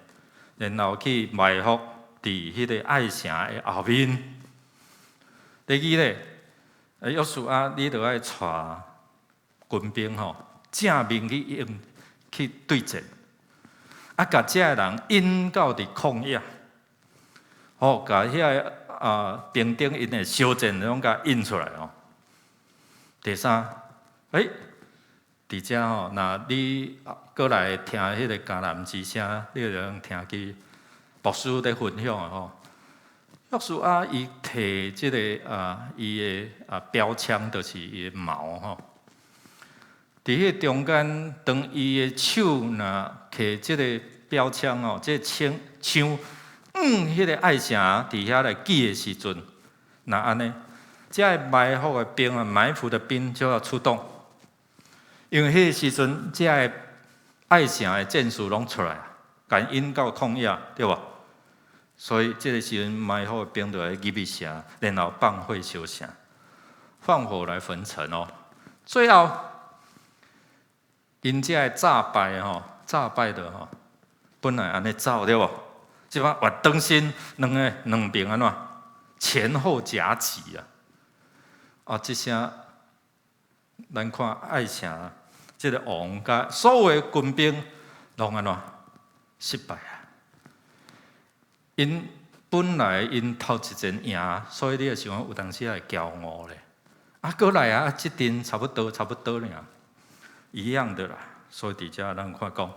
然後去埋伏佇彼个艾城的後面。第二个，約書亞，你著愛帶軍兵吼，正面去應去對戰，啊，共這个人引到佇曠野，吼，共遐个啊兵丁𪜶的小戰攏共引出來哦。第三，欸，佇遮吼，若你閣來聽彼個迦南之聲，你就通聽見牧師佇分享的吼。約書亞伊提這个啊，伊的啊標槍，就是伊的矛吼。佇彼個中間，當伊的手若提這個標槍吼，這個槍槍，彼個艾城佇遐來舉的時陣，若按呢，這个埋伏的兵啊，埋伏的兵就要出動，因為彼個時陣，這个艾城的戰士攏出來啊，共引到曠野，對無？所以這個時陣埋伏的兵就來入去城，然後放火燒城，放火來焚城哦。最後，𪜶這个詐敗吼，詐敗的吼，本來按呢走對無？這擺越轉身，兩个兩爿按怎？前後夾擊啊！啊，這聲咱看艾城這个王佮所有的軍兵攏按怎？失敗啊！𪜶本來𪜶頭一陣贏，所以你會想講有當時會驕傲咧。啊，閣來啊，這陣差不多差不多爾，一樣的啦。所以佇遮咱看講，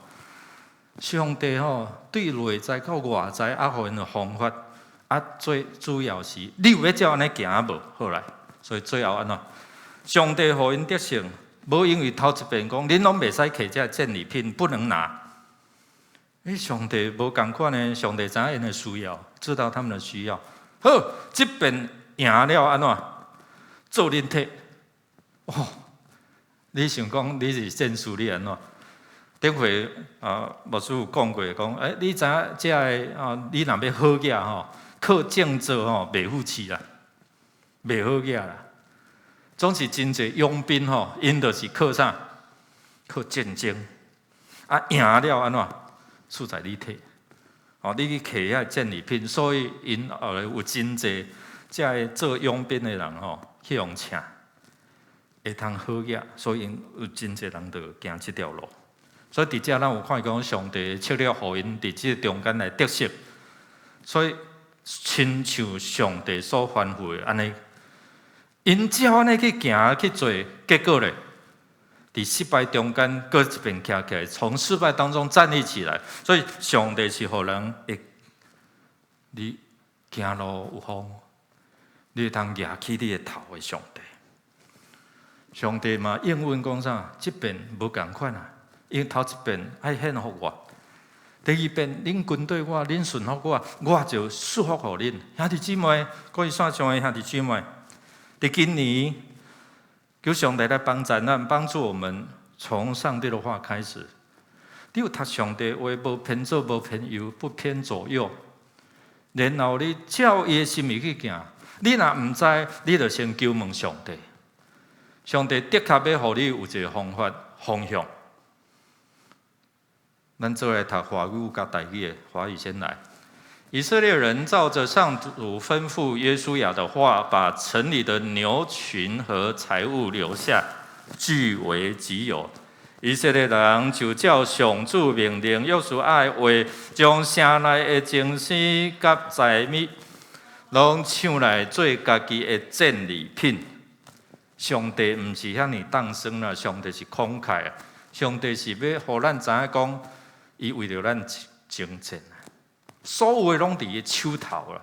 上帝吼對內在到外在啊，予𪜶的方法啊，最主要是你有欲照按呢行無？好來，所以最後按怎？上帝予𪜶得勝，無因為頭一遍講恁攏袂使提這個戰利品，不能拿。欸，上帝無仝款呢，上帝知影𪜶的需要，知道他們的需要。好，這遍贏了按怎？做恁提。哦，你想講你是戰士，你按怎？頂回啊，牧師有講過，講欸，你知影這个啊，你若欲好額吼，靠政治吼袂赴市啦，袂好額啦。總是真濟傭兵吼，𪜶就是靠啥？靠戰爭。啊，贏了按怎？出在你提，哦，你去提遐戰利品，所以𪜶後來有真濟這个做傭兵的人吼，去予請，會通好額，所以𪜶有真濟人就行這條路。所以佇遮咱有看講上帝策略，予𪜶佇這個中間來得勝。所以親像上帝所吩咐的按呢，𪜶照按呢去行去做，結果咧，佇失敗中間，閣一遍徛起來，從失敗當中站立起來。所以上帝是予人會，你行路有風，你會通舉起你的頭的上帝。上帝嘛應允講啥？這遍無仝款啊，因為頭一遍愛獻予我，第二遍恁跟對我，恁順服我，我就賜福予恁。兄弟姊妹，各位線上的兄弟姊妹，佇今年，求上帝來幫助咱，幫助我們從上帝的話開始。你有讀上帝話，無偏左，無偏右，不偏左右。然後你照伊的心意去行。你若毋知，你就先求問上帝。上帝的確欲予你有一个方法方向。咱做來讀華語佮台語的，華語先來。以色列人照着上主吩咐約書亞的話，把城裡的牛群和財物留下，據為己有。以色列人就照上主命令約書亞的話，將城內的精牲佮財物，攏搶來做家己的戰利品。上帝毋是遐爾當生啦，上帝是慷慨啊！上帝是欲予咱知影講，伊為著咱征戰啊，所有的攏佇伊手頭啦。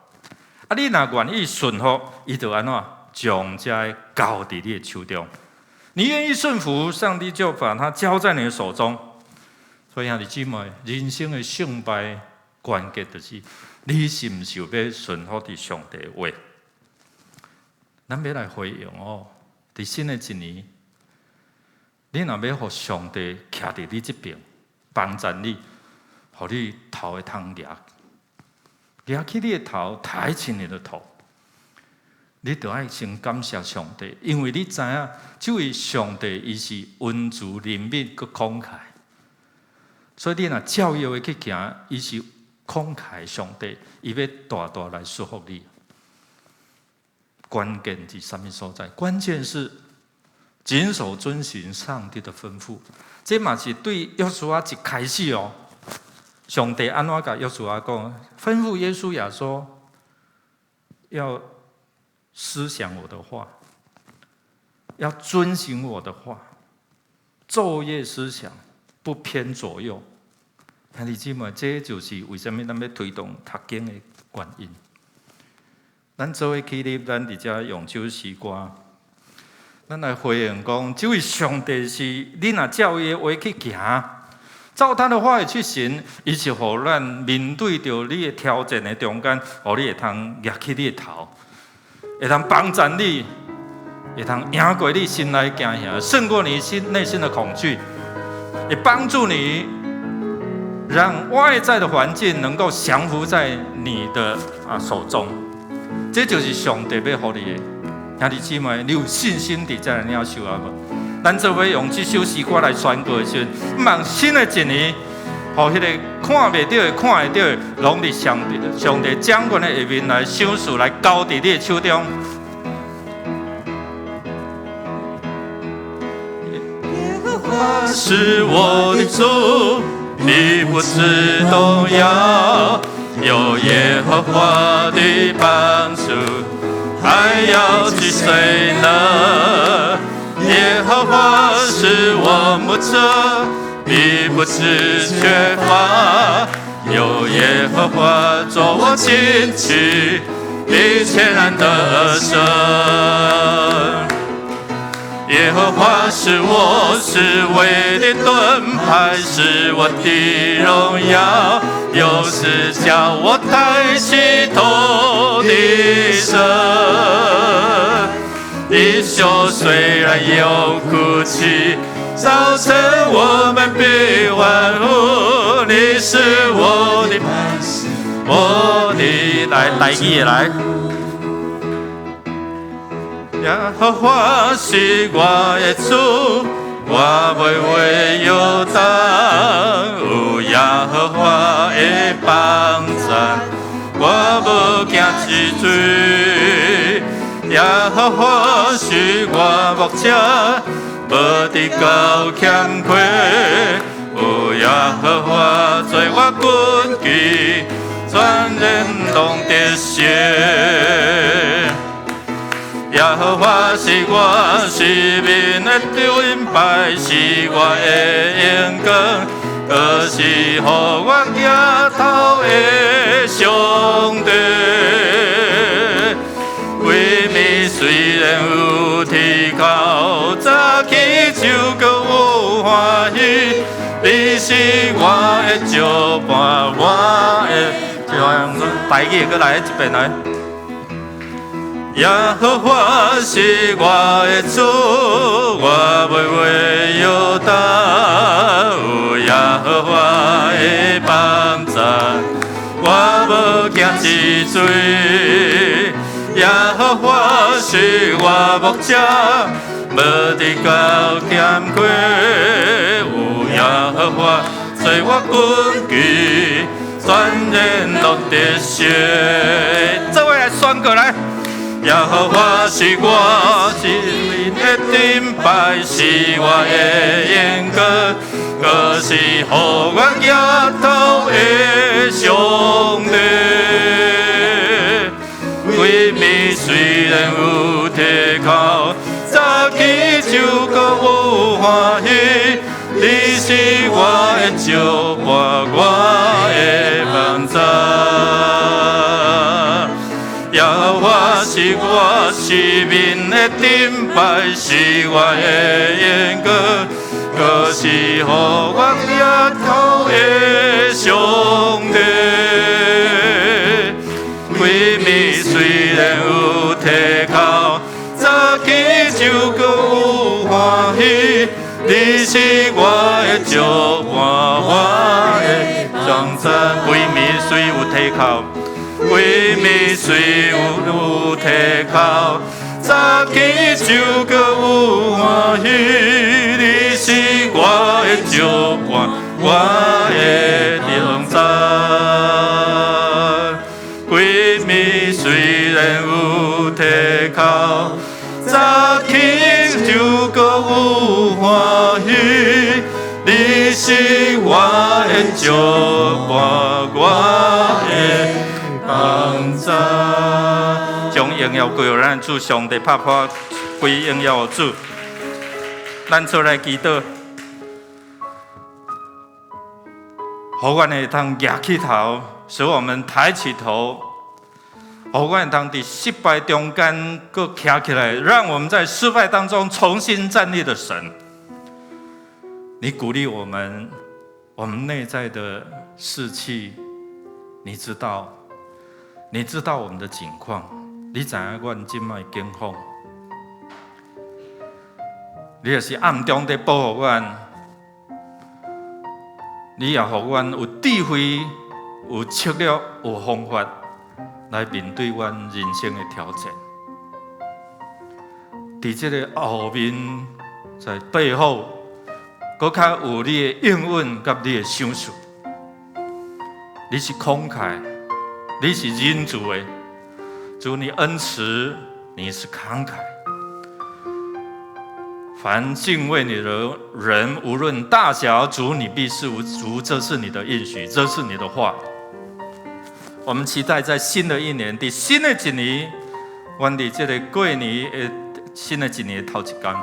啊，你若願意順服，伊就按怎將這个交佇你的手中。你願意順服，上帝就把它交在你的手中。所以兄弟姊妹，人生的勝敗關鍵就是你是毋是有欲順服佇上帝的話。咱欲來回應哦，佇新的一年，你若欲予上帝徛佇你這爿，幫助你，予你頭會通舉，舉起你的頭，抬起你的頭，你就愛先感謝上帝，因為你知影，這位上帝伊是恩慈憐憫閣慷慨，所以你若照伊話去行，伊是慷慨上帝，伊欲大大來祝福你。關鍵佇啥物所在？關鍵是謹守遵行上帝的吩咐。這嘛是對約書亞一開始哦，上帝按怎共約書亞講？吩咐約書亞說，要思想我的話，要遵行我的話，晝夜思想，不偏左右。兄弟姊妹，這就是為啥物咱欲推動讀經的原因。咱做伙起立，咱佇遮用這首詩歌，咱來回應講：這位上帝是你若照伊的話去行，照他的話語去行，伊是予咱面對著你的挑戰的中間，予你會通舉起你的頭，會通幫助你，會通贏過你心內驚嚇，勝過你心內心的恐懼，會幫助你，讓外在的環境能夠降服在你的手中。這就是上帝欲予你的。兄弟姊妹，你有信心佇遮來領受啊無？咱做伙用這首詩歌來宣告的時陣，望新的一年，予彼个看袂著的、看會著的，攏佇上帝上帝掌權的下面來賞賜，來交佇你的手中。耶和華是我的主，必不致動搖。有耶和華的幫助，還要懼誰呢？耶和華是我牧者，必不致缺乏。有耶和華做我親戚，必全然得勝。耶和華是我四圍的盾牌，是我的榮耀，又是叫我抬起頭的神。一宿雖然有哭泣，早晨我們必歡呼。你是我的磐石，我的來台語的來。耶和華是我的主，我袂為搖動。有耶和華的幫贊，我無驚一水。耶和華是我牧者，無致到欠缺。有耶和華做我根基，全然攏得勝。耶和華是我生命的盾牌，是我的榮光，閣是予我舉頭的上帝。規暝雖然有啼哭，早起就閣有歡喜。你是我的石磐，我的將台語閣來一遍來。耶和華是我的主，我袂為搖動。有耶和華的幫贊，我無驚一水。耶和華是我牧者，無致到欠缺。有耶和華做我根基，全然攏得勝。做伙來宣告來。耶和華是我生命的盾牌，是我的榮光，閣是予我舉頭的上帝。規暝雖然有啼哭，早起就閣有歡喜。你是我的石磐，我的幫贊。耶和華是我生命的盾牌，是我的榮光，閣是予我舉頭的上帝。規暝雖然有啼哭，早起就閣有歡喜。你是我的石磐，我的幫贊。規暝雖有啼哭，規暝雖有啼哭，早起就閣有歡喜。你是我的石磐，我的幫贊。規暝雖然有啼哭，早起就閣有歡喜。你是我的石磐，我的幫贊。將榮耀歸予咱主上帝，拍破歸榮耀予主。咱做來祈禱，予阮會當舉起頭，使我們抬起頭，予阮會當佇失敗中間閣徛起來，讓我們在失敗當中重新站立的神。你鼓勵我們，我們內在的士氣，你知道，你知道我們的境況，你知影阮這擺的境況，你若是暗中佇保護阮，你也予阮有智慧、有策略、有方法來面對阮人生的挑戰。佇這个後面，在背後，閣較有你的應允佮你的賞賜。你是慷慨，你是仁慈的，主你恩慈，你是慷慨。凡敬畏你的人，無論大小，主你必賜福。主，這是你的應許，這是你的話。我們期待在新的一年，佇新的一年，阮佇這个過年的新的一年的頭一工，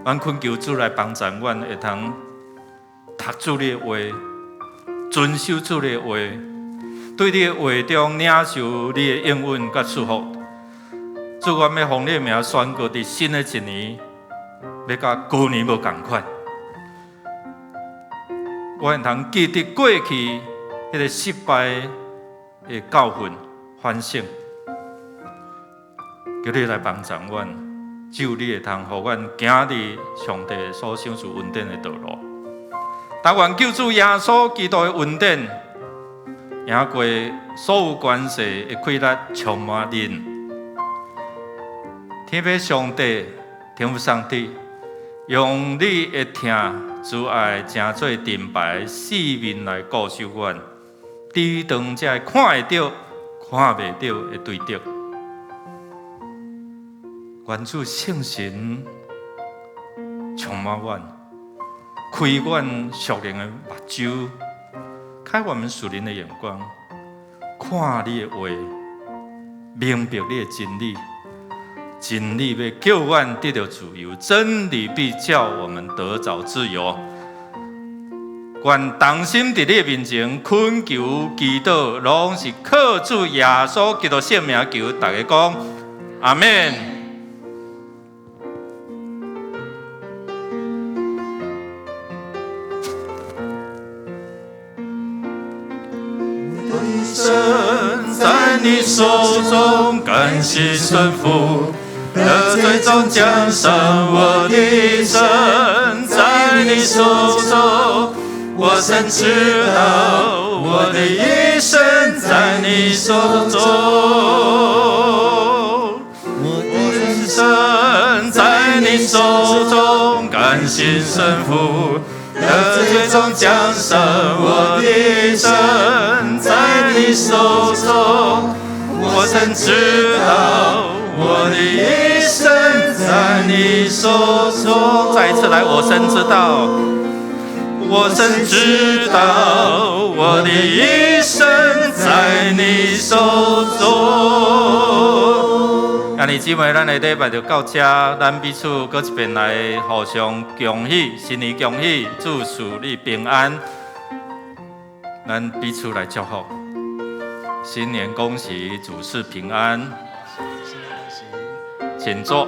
阮懇求主來幫助阮，會通讀主你的話，遵守主你的話，對你的話中領受你的應允佮祝福。主，阮欲奉你的名宣告，佇新的一年，欲佮舊年無仝款。我會通記得過去彼个失敗的教訓反省，求你來幫助阮，只有你會通予阮行佇上帝所賞賜恩典的道路。但願救主耶穌基督的恩典，贏過所有權勢的氣力，充滿恁。天父上帝，天父上帝，用你的疼慈愛，成做盾牌，四面來固守阮，抵擋這个看會著、看袂著的對敵。願主聖神充滿阮，開阮屬靈的目睭，開我們屬靈的眼光，看你的話，明白你的真理。真理欲叫阮得著自由，真理必叫我們得著自由。願同心佇你面前懇求祈禱，攏是靠主耶穌基督聖名求，逐家講阿們。我的一生在你手中，甘心順服。得最終獎賞，我的一生在你手中，我深知道我的一生在你手中，我的一生在你手中，甘心順服，得最終獎賞，我的一生在你手中，我深知道。我的一生在你手中。再一次來，我深知道，我深知道，我的一生在你手中。兄弟姊妹，咱的禮拜就到這，咱彼此閣一遍來互相恭喜，新年恭喜，主賜你平安。咱彼此來祝福，新年恭喜，主賜平安。請坐。